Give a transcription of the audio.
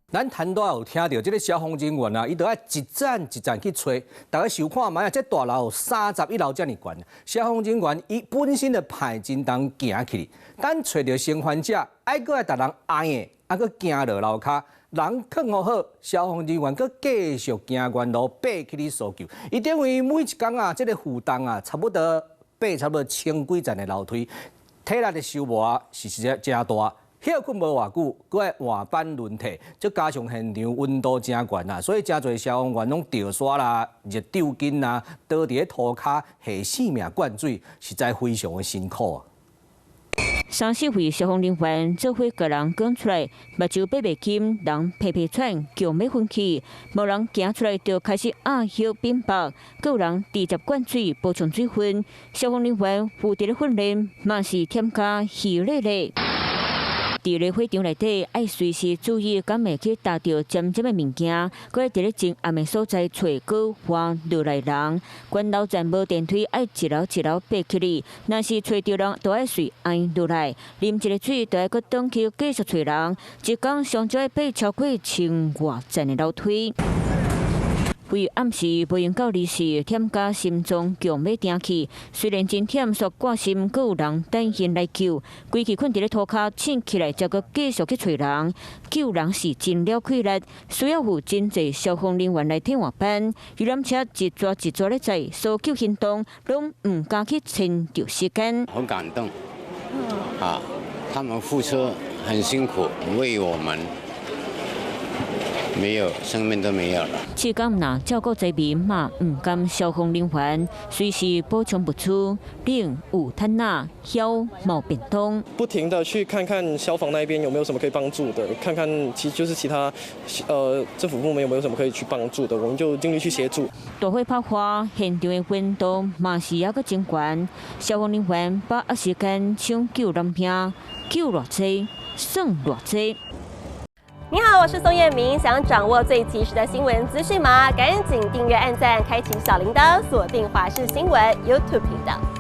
咱頭拄有聽著這个消防人員啊，伊著愛一層一層去揣，大家想看覓啊？這大樓有31樓遮爾懸，消防人員伊本身就排真重行起，等揣著生還者，愛閣來逐人按的，啊閣行落樓跤，人囥予好，消防人員閣繼續行原路爬起去搜救。伊等於每一工啊，這个負重啊，差不多爬差不多千幾層的樓梯，體力的消磨是實在誠大。歇睏無偌久，閣愛換班輪替，再加上現場溫度誠懸啊，所以誠濟消防員攏著沙啦、熱抽筋啦，倒佇咧塗跤下性命灌水，實在非常的辛苦啊。三四位消防人員做伙共人趕出來，目睭閉袂金，人皮皮喘，強欲昏去，無人行出來就開始壓血冰雹，閣有人直接灌水補充水分。消防人員負責咧訓練，嘛是添加氣力咧。佇咧火場內底，愛隨時注意，敢會去踏著尖尖的物件，閣愛佇咧真暗的所在揣閣滑落來人。懸樓層無電梯，愛一樓一樓爬起來。若是揣著人，就愛隨按落來，啉一个水，就愛閣轉去繼續揣人。一工上少愛爬超過千外層的樓梯。為暗時無閒到二時，忝甲心臟強欲停去。雖然真忝，煞掛心，閣有人等𪜶來救。規氣睏佇咧塗跤，醒起來，才閣繼續去揣人。救人是真了氣力，需要有真濟消防人員來替換班。遊覽車一逝一逝咧載，搜救行動攏毋敢去遷就時間。好感動啊！他們付出很辛苦，為我們。沒有生命都沒有了。試講若照顧災民嘛，毋甘消防人員隨時補充物資，冷有毯仔，曉毛便當。不停的去看看消防那邊有沒有什麼可以幫助的，看看其就是其他政府部門有沒有什麼可以去幫助的，我們就盡力去協助。大火拍花，現場的溫度嘛是猶閣真懸，消防人員把握時間搶救人命，救偌濟算偌濟。你好，我是宋燕明。想掌握最及時的新聞資訊嗎？趕緊訂閱、按讚、開啟小鈴鐺，鎖定華視新聞 YouTube 頻道。